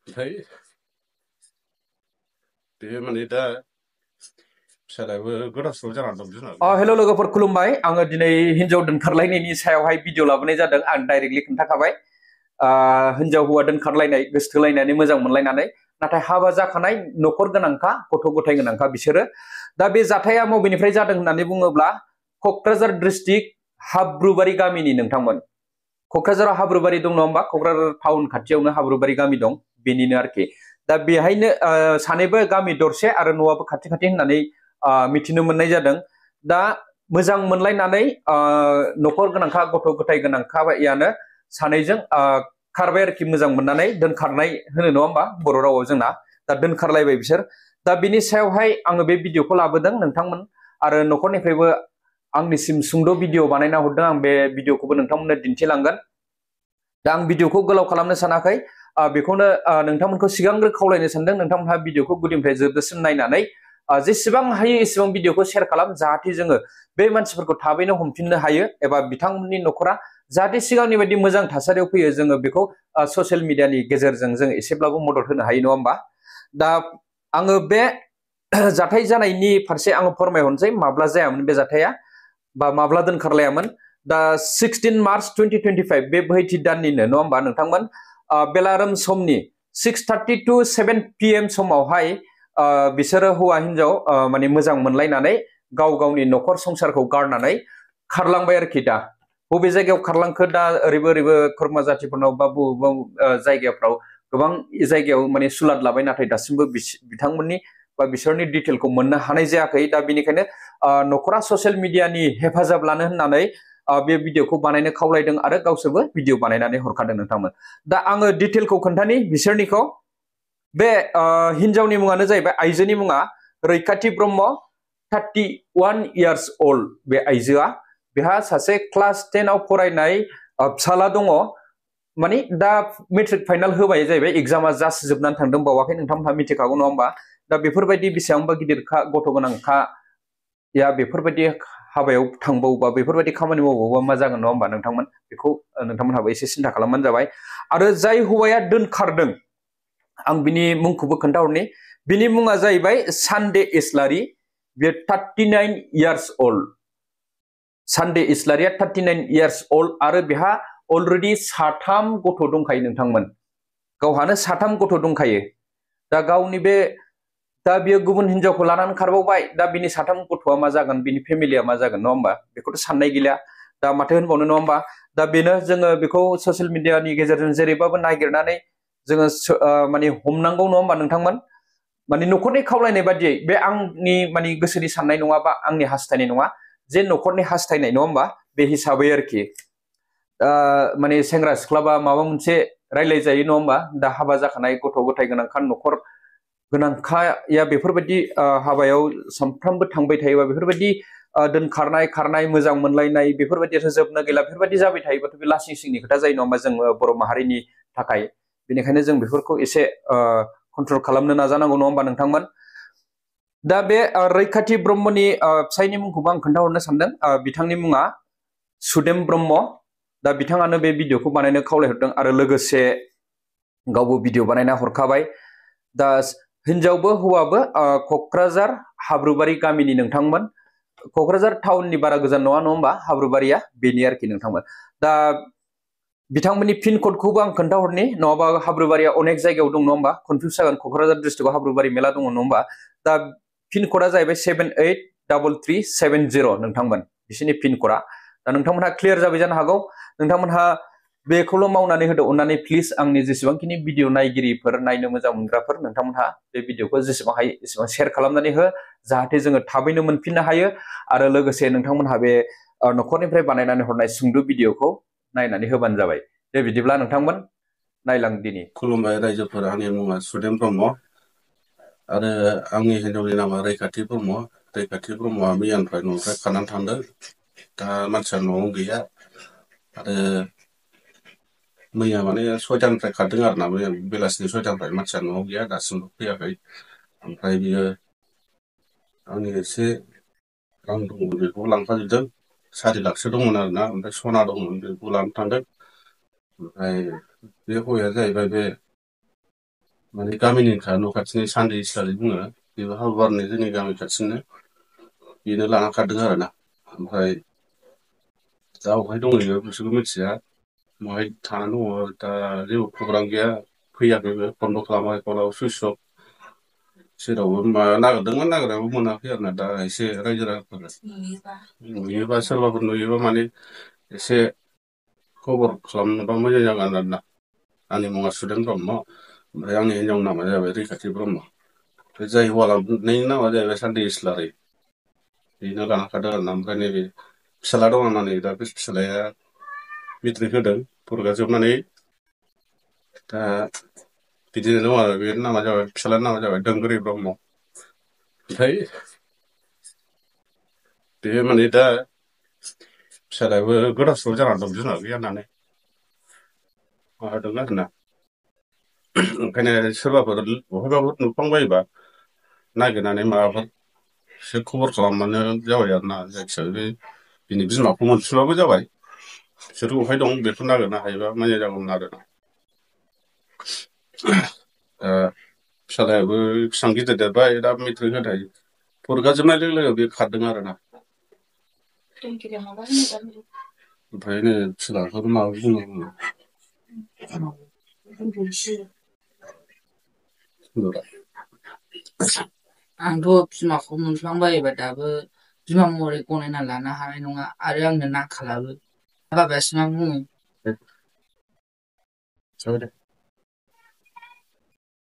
ओमफ्राय बे माने दा फिसालायाबो गोदाव सोराव जानानै दं जोंना। हेल' लोगोफोर खुलुमबाय। आङो दिनै हिन्जाव दोनखारलायनायनि सायावहाय भिडिअ लाबोनाय जादों। आं डाइरेक्टलि खोन्थाखाबाय। हिन्जाव हौवा दोनखारलायनाय, गोसथोलायनानै मोजां मोनलायनानै, नाथाय हाबा जाखानाय न'खर गोनांखा, गथ' गथाय गोनांखा बिसोरो। दा बे जाथाया बबेनिफ्राय जादों होननानै बुङोब्ला क'क्राझार डिस्ट्रिक्ट हाब्रुबारि गामिनि नोंथांमोन। क'क्राझाराव हाब्रुबारि दं नङा होमबा? क'क्राझार टाउन खाथियावनो हाब्रुबारि गामि दं, बेनिनो आरोखि। दा बेहायनो सानैबो गामि दरसे आरो न'आबो खाथि खाथि होननानै मिथिनो मोननाय जादों। दा मोजां मोनलायनानै न'खर गोनांखा, गथ' गथाय गोनांखायानो सानैजों खारबाय आरोखि, मोजां मोननानै दोनखारनाय होनो नङा होमबा बर' रावाव जोंना। दा दोनखारलायबाय बिसोर। दा बिनि सायावहाय आङो बे भिडिअखौ लाबोदों नोंथांमोन, आरो न'खरनिफ्रायबो आंनिसिम सुंद' भिडिअ बानायना हरदों। आं बे भिडिअखौबो नोंथांमोननो दिन्थिलांगोन। दा आं भिडिअखौ गोलाव खालामनो सानाखै, बेखौनो नोंथांमोनखौ सिगांग्रो खावलायनो सानदों। नोंथांमोनहा भिडिअखौ गुदिनिफ्राय जोबजासिम नायनानै जेसेबां हायो एसेबां भिडिअखौ शेयार खालाम, जाहाथे जोङो बे मानसिफोरखौ थाबैनो हमफिननो हायो, एबा बिथांमोननि न'खरा जाहाथे सिगांनि बायदि मोजां थासारियाव फैयो। जोङो बेखौ ससियेल मिडियानि गेजेरजों जों एसेब्लाबो मदद होनो हायो नङा होमबा? दा आङो बे जाथाय जानायनि फारसे आङो फोरमायहरनोसै, माब्ला जायामोन बे जाथाया, बा माब्ला दोनखारलायामोन। दा 16 मार्च 2025 बे बोहैथि दाननिनो नङा होमबा नोंथांमोन? बेलारोम समनि 6:30 to 7 PM समावहाय बिसोरो हौवा हिन्जाव माने मोजां मोनलायनानै गाव गावनि न'खर संसारखौ गारनानै खारलांबाय आरोखि। दा बबे जायगायाव खारलांखो, दा ओरैबो ओरैबो खुरमा जातिफोरनाव बा बबेबा जायगाफ्राव गोबां जायगायाव माने सुलाद लाबाय, नाथाय दासिमबो बिथांमोननि बा बिसोरनि डिटेलखौ मोननो हानाय जायाखै। दा बेनिखायनो न'खरा ससियेल मिडियानि हेफाजाब लानो होननानै बे भिडिअखौ बानायनो खावलायदों, आरो गावसोरबो भिडिअ बानायनानै हरखादों नोंथांमोन। दा आङो डिटेलखौ खोन्थानि बिसोरनिखौ। बे हिन्जावनि मुङानो जाहैबाय, आइजोनि मुङा रैखाथि ब्रह्म, 31 years old बे आइजोआ। बेहा सासे क्लास 10 आव फरायनाय फिसाला दङ। माने दा मेट्रिक फाइनाल होबाय जाहैबाय, एग्जामा जास्ट जोबनानै थांदों, बावाखै। नोंथांमोनहा मिथिखागौ नङा होमबा? दा बेफोरबायदि बेसेबांबा गिदिरखा गथ' गोनांखा या बेफोरबायदि हाबायाव थांबावोबा, बेफोरबायदि खामानि मावबावोबा मा जागोन नङा होमबा नोंथांमोन? बेखौ नोंथांमोनहाबो एसे सिन्था खालामबानो जाबाय। आरो जाय हौवाया दोनखारदों, आं बिनि मुंखौबो खोन्थाहरनि। बिनि मुङा जाहैबाय सानदे इस्लारि। बेयो 39 years old। सानदे इस्लारिया 39 years old, आरो बेहा अलरेडि 3 गथ' दंखायो नोंथांमोन। गावहानो 3 गथ' दंखायो। दा गावनि बे, दा बियो गुबुन हिन्जावखौ लानानै खारबावबाय। दा बिनि 3 गथ'आ मा जागोन, बिनि फेमिलिया मा जागोन नङा होमबा? बेखौथ' साननाय गैला। दा माथो होनबावनो नङा होमबा? दा बेनो, जोङो बेखौ ससियेल मिडियानि गेजेरजों जेरैबाबो नागिरनानै जोङो माने हमनांगौ नङा होमबा नोंथांमोन? माने न'खरनि खावलायनाय बादियै, बे आंनि माने गोसोनि साननाय नङा, बा आंनि हास्थायनाय नङा, जे न'खरनि हास्थायनाय नङा होमबा? बे हिसाबै आरोखि माने सेंग्रा सिख्लाबा माबा मोनसे रायलाय जायो नङा होमबा? दा हाबा जाखानाय गथ' गथाय गोनांखा, न'खर गोनांखाया बेफोरबायदि हाबायाव सानफ्रामबो थांबाय थायोबा, बेफोरबायदि दोनखारनाय खारनाय, मोजां मोनलायनाय, बेफोरबायदियाथ' जोबनो गैला। बेफोरबायदि जाबाय थायोबाथ' बे लासिं सिंनि खोथा जायो नङा होमबा, जों बर' माहारिनि थाखाय। बेनिखायनो जों बेफोरखौ एसे कन्ट्रल खालामनो नाजानांगौ नङा होमबा नोंथांमोन? दा बे रैखाथि ब्रह्मनि फिसायनि मुंखौबो आं खोन्थाहरनो सानदों। बिथांनि मुङा सुदेम ब्रह्म। दा बिथाङानो बे भिडिअखौ बानायनो खावलायहरदों, आरो लोगोसे गावबो भिडिअ बानायना हरखाबाय। दा हिन्जावबो हौवाबो क'क्राझार हाब्रुबारि गामिनि नोंथांमोन। क'क्राझार टाउननि बारा गोजान नङा नङा होमबा हाब्रुबारिया, बेनि आरोखि नोंथांमोन। दा बिथांमोननि पिन क'डखौबो आं खोन्थाहरनि, नङाबा हाब्रुबारिया अनेक जायगायाव दं नङा होमबा? कनफिउस जागोन। क'क्राझार डिस्ट्रिक्टआव हाब्रुबारि मेला दङ नङा होमबा? दा पिन क'डा जाहैबाय 783370 नोंथांमोन, बिसोरनि पिन क'डा। दा नोंथांमोनहा क्लियार जाबाय जानो हागौ। नोंथांमोनहा बेखौल' मावनानै होदो अननानै, प्लिज। आंनि जेसेबांखिनि भिडिअ नायगिरिफोर, नायनो मोजां मोनग्राफोर, नोंथांमोनहा बे भिडिअखौ जेसेबां हायो एसेबां शेयार खालामनानै हो, जाहाथे जोङो थाबैनो मोनफिननो हायो। आरो लोगोसे नोंथांमोनहा बे न'खरनिफ्राय बानायनानै हरनाय सुंद' भिडिअखौ नायनानै होबानो जाबाय। दे बिदिब्ला नोंथांमोन नायलां दिनि। खुलुमबाय रायजोफोर, आंनि मुङा सुदेम ब्रह्म, आरो आंनि हिन्जावनि नामा रैखाथि ब्रह्म। रैखाथि ब्रह्मआ मैयानिफ्राय न'निफ्राय खारनानै थांदों। दा मानसिया न'आव गैया, आरो मैया माने 6टानिफ्राय खारदों आरो ना, मैया बेलासिनि 6टानिफ्राय मानसिया न'आव गैया, दासिमबो फैयाखै। ओमफ्राय बियो आंनि एसे रां दंमोन, बेखौ लांफाजोबदों। 4 लाखसो दंमोन आरो ना, ओमफ्राय सना दंमोन, बेखौ लानानै थांदों। ओमफ्राय बे हौवाया जाहैबाय बे माने गामिनिखा न' खाथिनि सान्दै इस्लारि बुङो बेबो हाबा बारनाय जोंनि गामि खाथिनो बेनो लाना खारदों आरोना ओमफ्राय दा अबहाय दंहैयो बिसोरखौ मिथिया बहाय थानानै दङ दा जेबो खौरां गैया फैयाखैबो फनबो खालामाखै कलाबो सुइस अफ जेरावबो नागिरदोंमोन नागिरनायावबो मोनाखै आरोना दा एसे रायजो राजाफोर नुयोबा सोरबाफोर नुयोबा माने एसे खबर खालामनोबा मोजां जागोन आरोना आंनि मुङा सुदेम ब्रह्म ओमफ्राय आंनि हिनजावनि नामा जाबाय रैखाथि ब्रह्म बे जाय हौवा लाबोनायनि नामा जाहैबाय सान्दै इस्लारि बेनो लाना खारदों आरोना ओमफ्राय नैबे फिसाला दं आंना नै दा बे फिसालाया मेट्रिक होदों फरिखा जोबनानै दा बिदिनो दं आरो बे नामा जाबाय फिसालानि नामा जाबाय दोंगोरि ब्रह्म ओमफ्राय बे माने दा फिसालायाबो गोदाव सोराव जानानै दं बिमा गैया होननानै माबादों आरोना ओंखायनो सोरबाफोर बहायबाफोर नुफ्लांबायोबा नागिरनानै माबाफोर एसे खबर खालामबानो जाबाय आरोना जायखिजाया बे बिनि बिमाखौ मोनफिनबाबो जाबाय बिसोर बहाय दं बेखौ नागिरनो हायोबा मोजां जागौमोन आरोना फिसालायाबो बेसेबां गिदिर देरबाय दा मेट्रिक होनाय फरिखा जोबनाय लोगो लोगो बे खारदों आरोना ओमफ्राय नै फिसालाखौ माबा बुङो आंथ' बिमाखौ मोनफ्लांबायोबा दाबो बिमा महरै गनायना लानो हानाय नङा आरो आंनो नांखालाबो बाबायासो मा बुङो जाबाय दे